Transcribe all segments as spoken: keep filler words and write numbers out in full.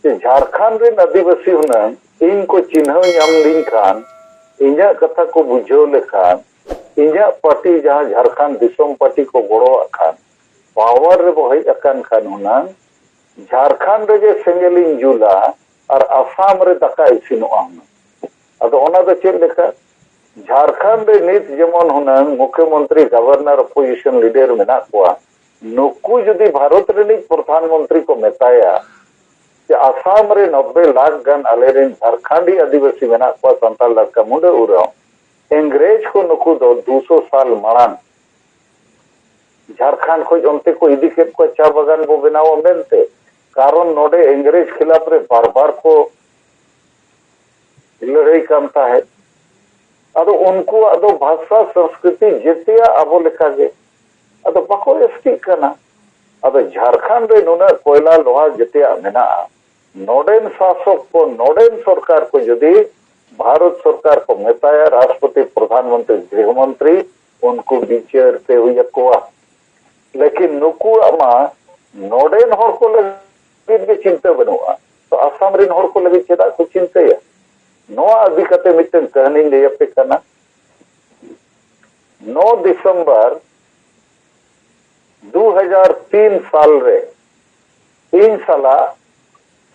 ᱡᱮ ᱡᱷᱟᱲᱠᱷᱚᱸᱰ ᱨᱮᱱ ᱟᱹᱫᱤᱵᱟᱹᱥᱤ ᱦᱩᱱᱟᱹᱝ ᱤᱧ ᱠᱚ ᱪᱤᱱᱦᱟᱹᱣ ᱧᱟᱢ ᱞᱤᱧ ᱠᱷᱟᱱ, ᱤᱧᱟᱹᱜ ᱠᱟᱛᱷᱟ ᱠᱚ ᱵᱩᱡᱷᱟᱹᱣ ᱞᱮᱠᱷᱟᱱ, ᱤᱧᱟᱹᱜ ᱯᱟᱨᱴᱤ ᱡᱟᱦᱟᱸ ᱡᱷᱟᱲᱠᱷᱚᱸᱰ ᱫᱤᱥᱚᱢ ᱯᱟᱨᱴᱤ ᱠᱚ ᱜᱚᱲᱚᱣᱟᱜ ᱠᱷᱟᱱ, ᱯᱟᱣᱟᱨ ᱨᱮᱵᱚ ᱦᱮᱡ ᱟᱠᱟᱱ ᱠᱷᱟᱱ ᱦᱩᱱᱟᱹᱝ ᱡᱷᱟᱲᱠᱷᱚᱸᱰ ᱨᱮᱜᱮ ᱥᱮᱸᱜᱮᱞᱤᱧ ᱡᱩᱞᱟ ᱟᱨ ᱟᱥᱟᱢ ᱨᱮ ᱫᱟᱠᱟ ᱤᱥᱤᱱᱚᱜᱼᱟ ᱦᱩᱱᱟᱹᱝ᱾ ᱟᱫᱚ ᱚᱱᱟ ᱫᱚ ᱪᱮᱫ ᱞᱮᱠᱟ? ᱡᱷᱟᱲᱠᱷᱚᱸᱰ ᱨᱮ ᱱᱤᱛ ᱡᱮᱢᱚᱱ ᱦᱩᱱᱟᱹᱝ ᱢᱩᱠᱷᱭᱚᱢᱚᱱᱛᱨᱤ, ᱜᱚᱵᱷᱚᱨᱱᱚᱨ, ᱚᱯᱳᱡᱤᱥᱚᱱ ᱞᱤᱰᱟᱨ ᱢᱮᱱᱟᱜ ᱠᱚᱣᱟ, ᱱᱩᱠᱩ ᱡᱩᱫᱤ ᱵᱷᱟᱨᱚᱛ ᱨᱤᱱᱤᱡ ᱯᱨᱚᱫᱷᱟᱱ ᱢᱚᱱᱛᱨᱤ ᱠᱚ ᱢᱮᱛᱟᱭᱟ ᱡᱮ ᱟᱥᱟᱢ ᱨᱮ ᱱᱚᱵᱵᱳᱭ ᱞᱟᱠᱷ ᱜᱟᱱ ᱟᱞᱮᱨᱮᱱ ᱡᱷᱟᱲᱠᱷᱚᱸᱰᱤ ᱟᱹᱫᱤᱵᱟᱹᱥᱤ ᱢᱮᱱᱟᱜ ᱠᱚᱣᱟ, ᱥᱟᱱᱛᱟᱲ, ᱞᱟᱫᱠᱟ, ᱢᱩᱸᱰᱟᱹ, ᱳᱨᱟᱸᱣ, ᱤᱝᱨᱮᱡᱽ ᱠᱚ ᱱᱩᱠᱩ ᱫᱚ ᱫᱩᱥᱚ ᱥᱟᱞ ᱢᱟᱲᱟᱝ ᱡᱷᱟᱲᱠᱷᱚᱸᱰ ᱠᱷᱚᱱ ᱚᱱᱛᱮ ᱠᱚ ᱤᱫᱤ ᱠᱮᱫ ᱠᱚᱣᱟ ᱪᱟ ᱵᱟᱜᱟᱱ ᱵᱚ ᱵᱮᱱᱟᱣᱟ ᱢᱮᱱᱛᱮ, ᱠᱟᱨᱚᱱ ᱱᱚᱰᱮ ᱤᱝᱨᱮᱡᱽ ᱠᱷᱤᱞᱟᱯ ᱨᱮ ᱵᱟᱨ ᱵᱟᱨ ᱠᱚ ᱞᱟᱹᱲᱦᱟᱹᱭ ᱠᱟᱱ ᱛᱟᱦᱮᱸᱫ᱾ ᱟᱫᱚ ᱩᱱᱠᱩᱣᱟᱜ ᱫᱚ ᱵᱷᱟᱥᱟ, ᱥᱚᱝᱥᱠᱨᱤᱛᱤ ᱡᱮᱛᱮᱭᱟᱜ ᱟᱵᱚ ᱞᱮᱠᱟᱜᱮ᱾ ᱟᱫᱚ ᱵᱟᱠᱚ ᱮᱥᱴᱤᱜ ᱠᱟᱱᱟ᱾ ᱟᱫᱚ ᱡᱷᱟᱲᱠᱷᱚᱸᱰ ᱨᱮ ᱱᱩᱱᱟᱹᱜ ᱠᱚᱭᱞᱟ ᱞᱳᱦᱟ ᱡᱮᱛᱮᱭᱟᱜ ᱢᱮᱱᱟᱜᱼᱟ, ᱱᱚᱰᱮᱱ ᱥᱟᱥᱚᱠ ᱠᱚ, ᱱᱚᱰᱮᱱ ᱥᱚᱨᱠᱟᱨ ᱠᱚ ᱡᱩᱫᱤ ᱵᱷᱟᱨᱚᱛ ᱥᱚᱨᱠᱟᱨ ᱠᱚ ᱢᱮᱛᱟᱭᱟ, ᱨᱟᱥᱴᱨᱚᱯᱚᱛᱤ, ᱯᱨᱚᱫᱷᱟᱱ ᱢᱚᱱᱛᱨᱤ, ᱜᱨᱤᱦᱚ ᱢᱚᱱᱛᱨᱤ, ᱩᱱᱠᱩ ᱵᱤᱪᱟᱹᱨ ᱛᱮ ᱦᱩᱭ ᱟᱠᱚᱣᱟ᱾ ᱞᱮᱠᱤᱱ ᱱᱩᱠᱩᱣᱟᱜ ᱢᱟ ᱱᱚᱰᱮᱱ ᱦᱚᱲ ᱠᱚ ᱞᱟᱹᱜᱤᱫ ᱜᱮ ᱪᱤᱱᱛᱟᱹ ᱵᱟᱹᱱᱩᱜᱼᱟ, ᱛᱚ ᱟᱥᱟᱢ ᱨᱮᱱ ᱦᱚᱲ ᱠᱚ ᱞᱟᱹᱜᱤᱫ ᱪᱮᱫᱟᱜ ᱠᱚ ᱪᱤᱱᱛᱟᱹᱭᱟ? ᱱᱚᱣᱟ ᱤᱫᱤ ᱠᱟᱛᱮ ᱢᱤᱫᱴᱟᱝ ᱠᱟᱹᱦᱱᱤᱧ ᱞᱟᱹᱭ ᱟᱯᱮ ᱠᱟᱱᱟ᱾ ᱱᱚ ᱰᱤᱥᱮᱢᱵᱚᱨ ᱫᱩ ᱦᱟᱡᱟᱨ ᱛᱤᱱ ᱥᱟᱞ ᱨᱮ ᱤᱧ ᱥᱟᱞᱟᱜ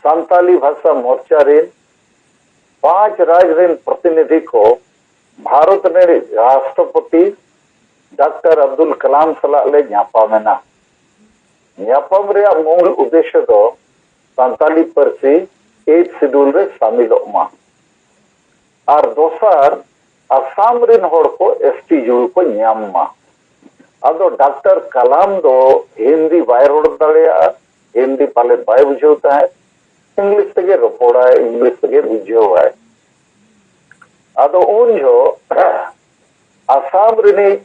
ᱥᱟᱱᱛᱟᱞᱤ ᱵᱷᱟᱥᱟ ᱢᱳᱨᱪᱟ ᱨᱮᱱ ᱯᱟᱸᱪ ᱨᱟᱡᱽ ᱨᱮᱱ ᱯᱨᱚᱛᱤᱱᱤᱫᱷᱤ ᱠᱚ ᱵᱷᱟᱨᱚᱛ ᱨᱮᱱ ᱨᱟᱥᱴᱨᱚᱯᱚᱛᱤ ᱰᱟᱠᱛᱟᱨ ᱟᱵᱫᱩᱞ ᱠᱟᱞᱟᱢ ᱥᱟᱞᱟᱜ ᱞᱮ ᱧᱟᱯᱟᱢ ᱮᱱᱟ᱾ ᱧᱟᱯᱟᱢ ᱨᱮᱭᱟᱜ ᱢᱩᱞ ᱩᱫᱽᱫᱮᱥᱥᱚ ᱫᱚ ᱥᱟᱱᱛᱟᱞᱤ ᱯᱟᱹᱨᱥᱤ ᱮᱭᱤᱴ ᱥᱤᱰᱩᱞ ᱨᱮ ᱥᱟᱢᱤᱞᱚᱜ ᱢᱟ᱾ ᱟᱨ ᱫᱚᱥᱟᱨ, ᱟᱥᱟᱢ ᱨᱮᱱ ᱦᱚᱲ ᱠᱚ ᱮᱥᱴᱤ ᱡᱩᱲᱩ ᱠᱚ ᱧᱟᱢ ᱢᱟ᱾ ᱟᱫᱚ ᱰᱟᱠᱛᱟᱨ ᱠᱟᱞᱟᱢ ᱫᱚ ᱦᱤᱱᱫᱤ ᱵᱟᱭ ᱨᱚᱲ ᱫᱟᱲᱮᱭᱟᱜᱼᱟ, ᱦᱤᱱᱫᱤ ᱯᱟᱞᱮ ᱵᱟᱭ ᱵᱩᱡᱷᱟᱹᱣ ᱛᱟᱦᱮᱸᱫ, ᱤᱝᱞᱤᱥ ᱛᱮᱜᱮ ᱨᱚᱯᱚᱲᱟᱭ, ᱤᱝᱞᱤᱥ ᱛᱮᱜᱮ ᱵᱩᱡᱷᱟᱹᱣᱟᱭ᱾ ᱟᱫᱚ ᱩᱱ ᱡᱚᱦᱚᱜ ᱟᱥᱟᱢ ᱨᱤᱱᱤᱡ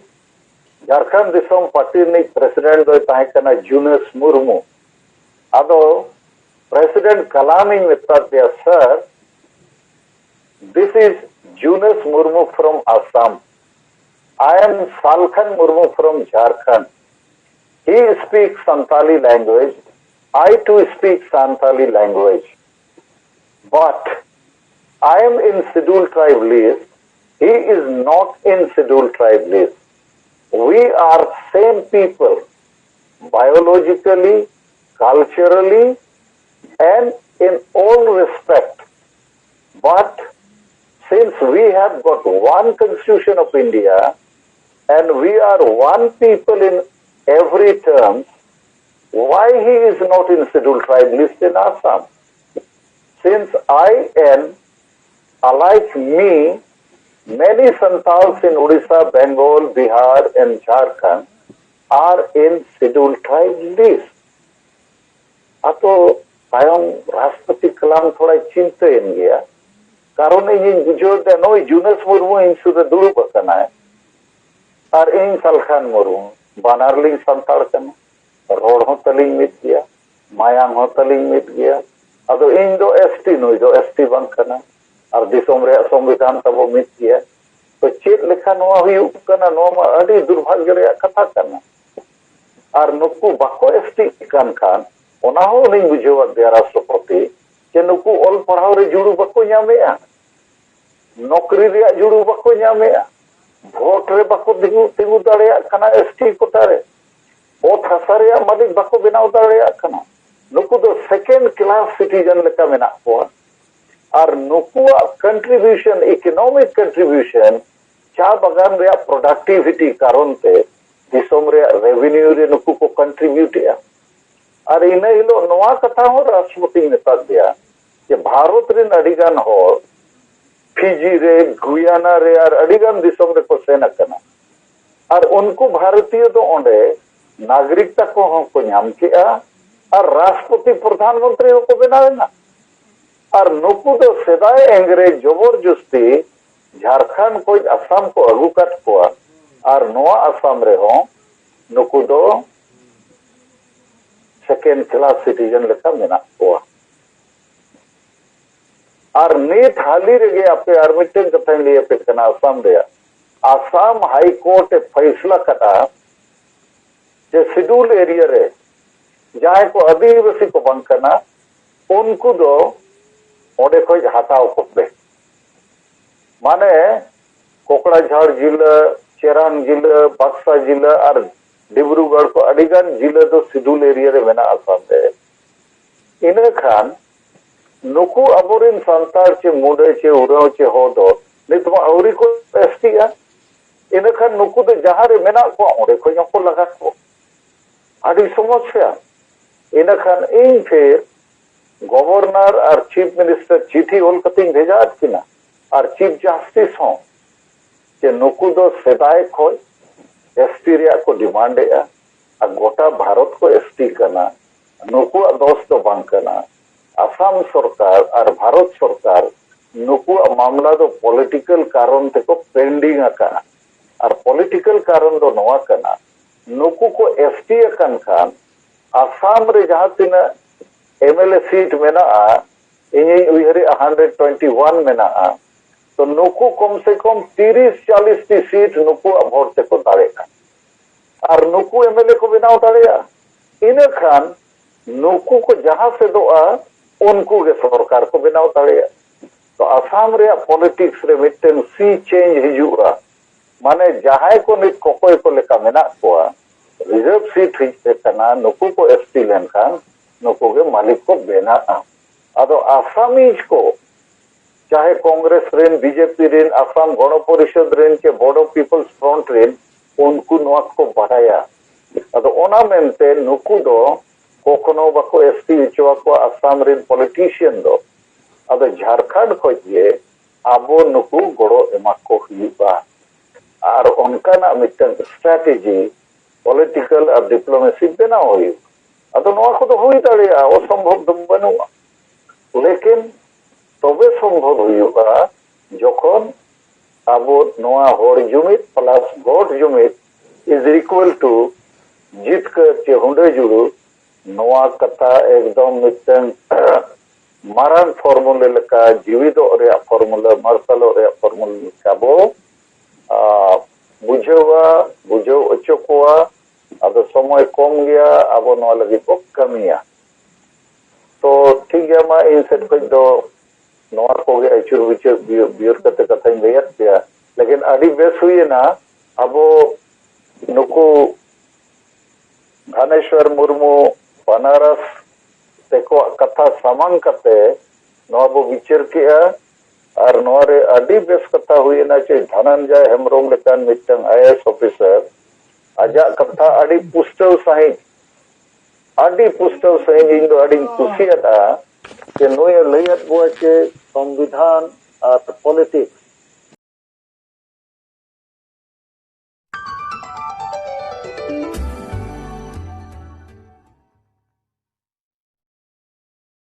ᱡᱷᱟᱲᱠᱷᱚᱸᱰ ᱫᱤᱥᱚᱢ ᱯᱟᱨᱴᱤ ᱨᱤᱱᱤᱡ ᱯᱨᱮᱥᱤᱰᱮᱱᱴ ᱫᱚᱭ ᱛᱟᱦᱮᱸ ᱠᱟᱱᱟ ᱡᱩᱱᱟᱹᱥ ᱢᱩᱨᱢᱩ᱾ ᱟᱫᱚ ᱯᱨᱮᱥᱤᱰᱮᱱᱴ ᱠᱟᱞᱟᱢ ᱤᱧ ᱢᱮᱛᱟ ᱫᱮᱭᱟ, "Sir, this is Junus Murmu from Assam. I am Salkhan Murmu from Jharkhand. He speaks Santali language. I too speak Santali language, but I am in Scheduled Tribe list. He is not in Scheduled Tribe list. We are same people, biologically, culturally, and in all respect. But since we have got one constitution of India and we are one people in every terms, why he is not in Scheduled Tribe list in Assam? Since I am, unlike me, many Santals in Odisha, Bengal, Bihar, and Jharkhand are in Scheduled Tribe list. ᱟᱫᱚ ᱛᱟᱭᱚᱢ ᱨᱟᱥᱴᱨᱚᱯᱚᱛᱤ ᱠᱟᱞᱟᱢ ᱛᱷᱚᱲᱟᱭ ᱪᱤᱱᱛᱟᱹᱭᱮᱱ ᱜᱮᱭᱟ, ᱠᱟᱨᱚᱱ ᱤᱧᱤᱧ ᱵᱩᱡᱷᱟᱹᱣ ᱮᱫᱟ ᱱᱩᱭ ᱡᱩᱱᱟᱹᱥ ᱢᱩᱨᱢᱩ ᱤᱧ ᱥᱩᱨ ᱨᱮ ᱫᱩᱲᱩᱵ ᱟᱠᱟᱱᱟᱭ ᱟᱨ ᱤᱧ ᱥᱟᱞᱠᱷᱟᱱ ᱢᱩᱨᱢᱩ, ᱵᱟᱱᱟᱨ ᱞᱤᱧ ᱥᱟᱱᱛᱟᱲ ᱠᱟᱱᱟ, ᱨᱚᱲ ᱦᱚᱸ ᱛᱟᱹᱞᱤᱧ ᱢᱤᱫ ᱜᱮᱭᱟ, ᱢᱟᱭᱟᱝ ᱦᱚᱸ ᱛᱟᱹᱞᱤᱧ ᱢᱤᱫ ᱜᱮᱭᱟ᱾ ᱟᱫᱚ ᱤᱧ ᱫᱚ ᱮᱥ ᱴᱤ, ᱱᱩᱭ ᱫᱚ ᱮᱥ ᱴᱤ ᱵᱟᱝ ᱠᱟᱱᱟ, ᱟᱨ ᱫᱤᱥᱚᱢ ᱨᱮᱭᱟᱜ ᱥᱚᱝᱵᱤᱫᱷᱟᱱ ᱛᱟᱵᱚ ᱢᱤᱫ ᱜᱮᱭᱟ᱾ ᱛᱚ ᱪᱮᱫ ᱞᱮᱠᱟ ᱱᱚᱣᱟ ᱦᱩᱭᱩᱜ ᱠᱟᱱᱟ? ᱱᱚᱣᱟ ᱢᱟ ᱟᱹᱰᱤ ᱫᱩᱨᱵᱷᱟᱜᱽᱭᱚ ᱨᱮᱭᱟᱜ ᱠᱟᱛᱷᱟ ᱠᱟᱱᱟ᱾ ᱟᱨ ᱱᱩᱠᱩ ᱵᱟᱠᱚ ᱮᱥ ᱴᱤᱜ ᱠᱟᱱ ᱠᱷᱟᱱ, ᱚᱱᱟ ᱦᱚᱸ ᱩᱱᱤᱧ ᱵᱩᱡᱷᱟᱹᱣᱟᱫ ᱫᱮᱭᱟ ᱨᱟᱥᱴᱨᱚᱯᱚᱛᱤ, ᱡᱮ ᱱᱩᱠᱩ ᱚᱞ ᱯᱟᱲᱦᱟᱣ ᱨᱮ ᱡᱩᱲᱩ ᱵᱟᱠᱚ ᱧᱟᱢᱮᱜᱼᱟ, ᱱᱚᱠᱨᱤ ᱨᱮᱭᱟᱜ ᱡᱩᱲᱩ ᱵᱟᱠᱚ ᱧᱟᱢᱮᱜᱼᱟ, ᱵᱷᱳᱴ ᱨᱮ ᱵᱟᱠᱚ ᱛᱤᱸᱜᱩ ᱛᱤᱸᱜᱩ ᱫᱟᱲᱮᱭᱟᱜ ᱠᱟᱱᱟ ᱮᱥ ᱴᱤ ᱠᱳᱴᱟ ᱨᱮ, ᱚᱛ ᱦᱟᱥᱟ ᱨᱮᱭᱟᱜ ᱢᱟᱹᱞᱤᱠ ᱵᱟᱠᱚ ᱵᱮᱱᱟᱣ ᱫᱟᱲᱮᱭᱟᱜ ᱠᱟᱱᱟ᱾ ᱱᱩᱠᱩ ᱫᱚ ᱥᱮᱠᱮᱱᱰ ᱠᱞᱟᱥ ᱥᱤᱴᱤᱡᱮᱱ ᱞᱮᱠᱟ ᱢᱮᱱᱟᱜ ᱠᱚᱣᱟ᱾ ᱟᱨ ᱱᱩᱠᱩᱣᱟᱜ ᱠᱚᱱᱴᱨᱤᱵᱤᱭᱩᱥᱚᱱ, ᱤᱠᱳᱱᱚᱢᱤᱠ ᱠᱚᱱᱴᱨᱤᱵᱤᱭᱩᱥᱚᱱ, ᱪᱟ ᱵᱟᱜᱟᱱ ᱨᱮᱭᱟᱜ ᱯᱨᱚᱰᱟᱠᱴᱤᱵᱷᱤᱴᱤ ᱠᱟᱨᱚᱱ ᱛᱮ ᱫᱤᱥᱚᱢ ᱨᱮᱭᱟᱜ ᱨᱮᱵᱷᱮᱱᱤᱭᱩ ᱨᱮ ᱱᱩᱠᱩ ᱠᱚ ᱠᱚᱱᱴᱨᱤᱵᱤᱭᱩᱴ ᱮᱜᱼᱟ᱾ ᱟᱨ ᱤᱱᱟᱹ ᱦᱤᱞᱳᱜ ᱱᱚᱣᱟ ᱠᱟᱛᱷᱟ ᱦᱚᱸ ᱨᱟᱥᱴᱨᱚᱯᱚᱛᱤᱧ ᱢᱮᱛᱟᱫ ᱫᱮᱭᱟ ᱡᱮ ᱵᱷᱟᱨᱚᱛ ᱨᱮᱱ ᱟᱹᱰᱤ ᱜᱟᱱ ᱦᱚᱲ ᱯᱷᱤᱡᱤ ᱨᱮ, ᱜᱩᱭᱟᱱᱟ ᱨᱮ ᱟᱨ ᱟᱹᱰᱤ ᱜᱟᱱ ᱫᱤᱥᱚᱢ ᱨᱮᱠᱚ ᱥᱮᱱ ᱟᱠᱟᱱᱟ᱾ ᱟᱨ ᱩᱱᱠᱩ ᱵᱷᱟᱨᱚᱛᱤᱭᱚ ᱫᱚ ᱚᱸᱰᱮ ᱱᱟᱜᱚᱨᱤᱠᱛᱟ ᱠᱚᱦᱚᱸ ᱠᱚ ᱧᱟᱢ ᱠᱮᱜᱼᱟ ᱟᱨ ᱨᱟᱥᱴᱨᱚᱯᱚᱛᱤ, ᱯᱨᱚᱫᱷᱟᱱ ᱢᱚᱱᱛᱨᱤ ᱦᱚᱸᱠᱚ ᱵᱮᱱᱟᱣ ᱮᱱᱟ᱾ ᱟᱨ ᱱᱩᱠᱩ ᱫᱚ ᱥᱮᱫᱟᱭ ᱤᱝᱨᱮᱡᱽ ᱡᱚᱵᱚᱨ ᱡᱚᱥᱛᱤ ᱡᱷᱟᱲᱠᱷᱚᱸᱰ ᱠᱷᱚᱱ ᱟᱥᱟᱢ ᱠᱚ ᱟᱹᱜᱩ ᱠᱟᱫ ᱠᱚᱣᱟ᱾ ᱟᱨ ᱱᱚᱣᱟ ᱟᱥᱟᱢ ᱨᱮᱦᱚᱸ ᱱᱩᱠᱩ ᱫᱚ ᱥᱮᱠᱮᱱᱰ ᱠᱞᱟᱥ ᱥᱤᱴᱤᱡᱮᱱ ᱞᱮᱠᱟ ᱢᱮᱱᱟᱜ ᱠᱚᱣᱟ᱾ ᱟᱨ ᱱᱤᱛ ᱦᱟᱹᱞᱤ ᱨᱮᱜᱮ ᱟᱯᱮ ᱟᱨ ᱢᱤᱫᱴᱮᱱ ᱠᱟᱛᱷᱟᱧ ᱞᱟᱹᱭ ᱟᱯᱮ ᱠᱟᱱᱟ, ᱟᱥᱟᱢ ᱨᱮᱭᱟᱜ, ᱟᱥᱟᱢ ᱦᱟᱭ ᱠᱳᱨᱴ ᱮ ᱯᱷᱟᱭᱥᱞᱟ ᱠᱟᱫᱟ ᱡᱮ ᱥᱤᱰᱩᱞ ᱮᱨᱤᱭᱟ ᱨᱮ ᱡᱟᱦᱟᱸᱭ ᱠᱚ ᱟᱹᱫᱤᱵᱟᱹᱥᱤ ᱠᱚ ᱵᱟᱝ ᱠᱟᱱᱟ, ᱩᱱᱠᱩ ᱫᱚ ᱚᱸᱰᱮ ᱠᱷᱚᱡ ᱦᱟᱛᱟᱣ ᱠᱚᱯᱮ᱾ ᱢᱟᱱᱮ, ᱠᱚᱠᱲᱟᱡᱷᱟᱲ ᱡᱤᱞᱟᱹ, ᱪᱮᱨᱟᱱ ᱡᱤᱞᱟᱹ, ᱵᱟᱠᱥᱟ ᱡᱤᱞᱟᱹ ᱟᱨ ᱰᱤᱵᱽᱨᱩᱜᱚᱲ ᱠᱚ ᱟᱹᱰᱤ ᱜᱟᱱ ᱡᱤᱞᱟᱹ ᱫᱚ ᱥᱤᱰᱩᱞ ᱮᱨᱤᱭᱟ ᱨᱮ ᱢᱮᱱᱟᱜᱼᱟ ᱥᱟᱶᱛᱮ᱾ ᱤᱱᱟᱹ ᱠᱷᱟᱱ ᱱᱩᱠᱩ ᱟᱵᱚᱨᱮᱱ ᱥᱟᱱᱛᱟᱲ ᱪᱮ ᱢᱩᱰᱟᱹ ᱪᱮ ᱩᱨᱟᱹᱣ ᱪᱮ ᱦᱚᱲ ᱫᱚ ᱱᱤᱛ ᱢᱟ ᱟᱹᱣᱨᱤ ᱠᱚ ᱮᱥ ᱴᱤᱜᱼᱟ᱾ ᱤᱱᱟᱹ ᱠᱷᱟᱱ ᱱᱩᱠᱩ ᱫᱚ ᱡᱟᱦᱟᱸ ᱨᱮ ᱢᱮᱱᱟᱜ ᱠᱚᱣᱟ ᱚᱸᱰᱮ ᱠᱷᱚᱱ ᱦᱚᱸᱠᱚ ᱞᱟᱜᱟ ᱠᱚᱣᱟ᱾ ᱟᱹᱰᱤ ᱥᱚᱢᱚᱥᱭᱟ᱾ ᱤᱱᱟᱹ ᱠᱷᱟᱱ ᱤᱧ ᱯᱷᱤᱨ ᱜᱚᱵᱷᱚᱨᱱᱚᱨ ᱟᱨ ᱪᱤᱯ ᱢᱤᱱᱤᱥᱴᱟᱨ ᱪᱤᱴᱷᱤ ᱚᱞ ᱠᱟᱛᱮᱧ ᱵᱷᱮᱡᱟ ᱟᱫ ᱠᱤᱱᱟ, ᱟᱨ ᱪᱤᱯ ᱡᱟᱥᱴᱤᱥ ᱦᱚᱸ, ᱡᱮ ᱱᱩᱠᱩ ᱫᱚ ᱥᱮᱫᱟᱭ ᱠᱷᱚᱱ ᱮᱥ ᱴᱤ ᱨᱮᱭᱟᱜ ᱠᱚ ᱰᱤᱢᱟᱱᱰ ᱮᱫᱼᱟ ᱟᱨ ᱜᱚᱴᱟ ᱵᱷᱟᱨᱚᱛ ᱠᱚ ᱮᱥ ᱴᱤ ᱠᱟᱱᱟ, ᱱᱩᱠᱩᱣᱟᱜ ᱫᱚᱥ ᱫᱚ ᱵᱟᱝ ᱠᱟᱱᱟ᱾ ᱟᱥᱟᱢ ᱥᱚᱨᱠᱟᱨ ᱟᱨ ᱵᱷᱟᱨᱚᱛ ᱥᱚᱨᱠᱟᱨ ᱱᱩᱠᱩᱣᱟᱜ ᱢᱟᱢᱞᱟ ᱫᱚ ᱯᱚᱞᱤᱴᱤᱠᱟᱞ ᱠᱟᱨᱚᱱ ᱛᱮᱠᱚ ᱯᱮᱱᱰᱤᱝ ᱟᱠᱟᱫᱼᱟ᱾ ᱟᱨ ᱯᱚᱞᱤᱴᱤᱠᱟᱞ ᱠᱟᱨᱚᱱ ᱫᱚ ᱱᱚᱣᱟ ᱠᱟᱱᱟ, ᱱᱩᱠᱩ ᱠᱚ ᱮᱥ ᱴᱤ ᱟᱠᱟᱱ ᱠᱷᱟᱱ ᱟᱥᱟᱢ ᱨᱮ ᱡᱟᱦᱟᱸ ᱛᱤᱱᱟᱹᱜ ᱮᱢ ᱮᱞ ᱮ ᱥᱤᱴ ᱢᱮᱱᱟᱜᱼᱟ, ᱤᱧᱤᱧ ᱩᱭᱦᱟᱹᱨᱮᱜᱼᱟ ᱦᱟᱱᱰᱨᱮᱰ ᱴᱩᱭᱮᱱᱴᱤ ᱳᱣᱟᱱ ᱢᱮᱱᱟᱜᱼᱟ, ᱛᱚ ᱱᱩᱠᱩ ᱠᱚᱢ ᱥᱮ ᱠᱚᱢ ᱛᱤᱨᱤᱥ ᱪᱟᱞᱤᱥ ᱴᱤ ᱥᱤᱴ ᱱᱩᱠᱩᱣᱟᱜ ᱵᱷᱳᱴ ᱛᱮᱠᱚ ᱫᱟᱲᱮᱜᱼᱟ᱾ ᱟᱨ ᱱᱩᱠᱩ ᱮᱢ ᱮᱞ ᱮ ᱠᱚ ᱵᱮᱱᱟᱣ ᱫᱟᱲᱮᱭᱟᱜᱼᱟ᱾ ᱤᱱᱟᱹ ᱠᱷᱟᱱ ᱱᱩᱠᱩ ᱠᱚ ᱡᱟᱦᱟᱸ ᱥᱮᱫᱚᱜᱼᱟ, ᱩᱱᱠᱩ ᱜᱮ ᱥᱚᱨᱠᱟᱨ ᱠᱚ ᱵᱮᱱᱟᱣ ᱫᱟᱲᱮᱭᱟᱜᱼᱟ᱾ ᱛᱚ ᱟᱥᱟᱢ ᱨᱮᱭᱟᱜ ᱯᱚᱞᱤᱴᱤᱠᱥ ᱨᱮ ᱢᱤᱫᱴᱟᱝ ᱥᱤ ᱪᱮᱧᱡᱽ ᱦᱤᱡᱩᱜᱼᱟ᱾ ᱢᱟᱱᱮ ᱡᱟᱦᱟᱸᱭ ᱠᱚ ᱱᱤᱛ ᱠᱚᱠᱚᱭ ᱠᱚ ᱞᱮᱠᱟ ᱢᱮᱱᱟᱜ ᱠᱚᱣᱟ, ᱨᱤᱡᱟᱨᱵᱷ ᱥᱤᱴ ᱦᱮᱡ ᱟᱠᱟᱱᱟ, ᱱᱩᱠᱩ ᱠᱚ ᱮᱥ ᱴᱤ ᱞᱮᱱᱠᱷᱟᱱ ᱱᱩᱠᱩ ᱜᱮ ᱢᱟᱹᱞᱤᱠ ᱠᱚ ᱵᱮᱱᱟᱜᱼᱟ᱾ ᱟᱫᱚ ᱟᱥᱟᱢᱤᱡ ᱠᱚ ᱪᱟᱦᱮ ᱠᱚᱝᱜᱨᱮᱥ ᱨᱮᱱ, ᱵᱤ ᱡᱮ ᱯᱤ ᱨᱮᱱ, ᱟᱥᱟᱢ ᱜᱚᱬᱚ ᱯᱚᱨᱤᱥᱚᱫᱽ ᱨᱮᱱ ᱪᱮ ᱵᱳᱰᱳ ᱯᱤᱯᱚᱞᱥ ᱯᱷᱨᱚᱱᱴ ᱨᱮᱱ, ᱩᱱᱠᱩ ᱱᱚᱣᱟ ᱠᱚ ᱵᱟᱰᱟᱭᱟ᱾ ᱟᱫᱚ ᱚᱱᱟ ᱢᱮᱱᱛᱮ ᱱᱩᱠᱩ ᱫᱚ ᱠᱚᱠᱷᱚᱱᱳ ᱵᱟᱠᱚ ᱮᱥ ᱴᱤ ᱦᱚᱪᱚ ᱟᱠᱚᱣᱟ ᱟᱥᱟᱢ ᱨᱮᱱ ᱯᱚᱞᱤᱴᱤᱥᱤᱭᱟᱱ ᱫᱚ᱾ ᱟᱫᱚ ᱡᱷᱟᱲᱠᱷᱚᱸᱰ ᱠᱷᱚᱱ ᱜᱮ ᱟᱵᱚ ᱱᱩᱠᱩ ᱜᱚᱲᱚ ᱮᱢᱟ ᱠᱚ ᱦᱩᱭᱩᱜᱼᱟ᱾ ᱟᱨ ᱚᱱᱠᱟᱱᱟᱜ ᱢᱤᱫᱴᱟᱝ ᱥᱴᱨᱟᱴᱮᱡᱤ, ᱯᱚᱞᱤᱴᱤᱠᱟᱞ ᱟᱨ ᱰᱤᱯᱞᱳᱢᱮᱥᱤ ᱵᱮᱱᱟᱣ ᱦᱩᱭᱩᱜᱼᱟ᱾ ᱟᱫᱚ ᱱᱚᱣᱟ ᱠᱚᱫᱚ ᱦᱩᱭ ᱫᱟᱲᱮᱭᱟᱜᱼᱟ, ᱚᱥᱚᱢᱵᱷᱚᱵ ᱫᱚ ᱵᱟᱹᱱᱩᱜᱼᱟ᱾ ᱞᱮᱠᱤᱱ ᱛᱚᱵᱮ ᱥᱚᱢᱵᱷᱚᱵ ᱦᱩᱭᱩᱜᱼᱟ ᱡᱚᱠᱷᱚᱱ ᱟᱵᱚ ᱱᱚᱣᱟ ᱦᱚᱲ ᱡᱩᱢᱤᱫ ᱯᱞᱟᱥ ᱜᱚᱰ ᱡᱩᱢᱤᱫ is equal to ᱡᱤᱛᱠᱟᱹᱨ ᱪᱮ ᱦᱩᱰᱟᱹ ᱡᱩᱲᱩ, ᱱᱚᱣᱟ ᱠᱟᱛᱷᱟ ᱮᱠᱫᱚᱢ ᱢᱤᱫᱴᱟᱝ ᱢᱟᱨᱟᱝ ᱯᱷᱚᱨᱢᱩᱞᱟ ᱞᱮᱠᱟ, ᱡᱤᱣᱤᱫᱚᱜ ᱨᱮᱭᱟᱜ ᱯᱷᱚᱨᱢᱩᱞᱟ, ᱢᱟᱨᱥᱟᱞᱚᱜ ᱨᱮᱭᱟᱜ ᱯᱷᱚᱨᱢᱩᱞᱟ ᱞᱮᱠᱟ ᱵᱚ, ᱟ, ᱵᱩᱡᱷᱟᱹᱣᱟ, ᱵᱩᱡᱷᱟᱹᱣ ᱦᱚᱪᱚ ᱠᱚᱣᱟ᱾ ᱟᱫᱚ ᱥᱚᱢᱚᱭ ᱠᱚᱢ ᱜᱮᱭᱟ, ᱟᱵᱚ ᱱᱚᱣᱟ ᱞᱟᱹᱜᱤᱫ ᱵᱚ ᱠᱟᱹᱢᱤᱭᱟ᱾ ᱛᱚ ᱴᱷᱤᱠ ᱜᱮᱭᱟ, ᱢᱟ ᱤᱧ ᱥᱮᱫ ᱠᱷᱚᱱ ᱫᱚ ᱱᱚᱣᱟ ᱠᱚᱜᱮ ᱟᱹᱪᱩᱨ ᱵᱤᱪᱟᱹᱨ ᱵᱤᱭᱳ- ᱵᱤᱭᱳᱨ ᱠᱟᱛᱮ ᱠᱟᱛᱷᱟᱧ ᱞᱟᱹᱭᱟᱫ ᱯᱮᱭᱟ᱾ ᱞᱮᱠᱤᱱ ᱟᱹᱰᱤ ᱵᱮᱥ ᱦᱩᱭᱮᱱᱟ, ᱟᱵᱚ ᱱᱩᱠᱩ ᱫᱷᱟᱱᱮᱥᱣᱚᱨ ᱢᱩᱨᱢᱩ ᱵᱟᱱᱟᱨᱚᱥ ᱛᱮᱠᱚᱣᱟᱜ ᱠᱟᱛᱷᱟ ᱥᱟᱢᱟᱝ ᱠᱟᱛᱮ ᱱᱚᱣᱟ ᱵᱚ ᱵᱤᱪᱟᱹᱨ ᱠᱮᱜᱼᱟ᱾ ᱟᱨ ᱱᱚᱣᱟ ᱨᱮ ᱟᱹᱰᱤ ᱵᱮᱥ ᱠᱟᱛᱷᱟ ᱦᱩᱭᱮᱱᱟ ᱪᱮ ᱫᱷᱟᱱᱟᱱᱡᱚᱭ ᱦᱮᱢᱵᱨᱚᱢ ᱞᱮᱠᱟᱱ ᱢᱤᱫᱴᱟᱝ ᱟᱭ ᱮ ᱮᱥ ᱚᱯᱷᱤᱥᱟᱨ ᱟᱡᱟᱜ ᱠᱟᱛᱷᱟ ᱟᱹᱰᱤ ᱯᱩᱥᱴᱟᱹᱣ ᱥᱟᱺᱦᱤᱡ, ᱟᱹᱰᱤ ᱯᱩᱥᱴᱟᱹᱣ ᱥᱟᱺᱦᱤᱡ ᱤᱧ ᱫᱚ ᱟᱹᱰᱤᱧ ᱠᱩᱥᱤᱭᱟᱫᱼᱟ ᱡᱮ ᱱᱩᱭᱮ ᱞᱟᱹᱭᱟᱫ ᱵᱚᱣᱟ ᱪᱮ ᱥᱚᱝᱵᱤᱫᱷᱟᱱ ᱟᱨ ᱯᱚᱞᱤᱴᱤᱠᱥ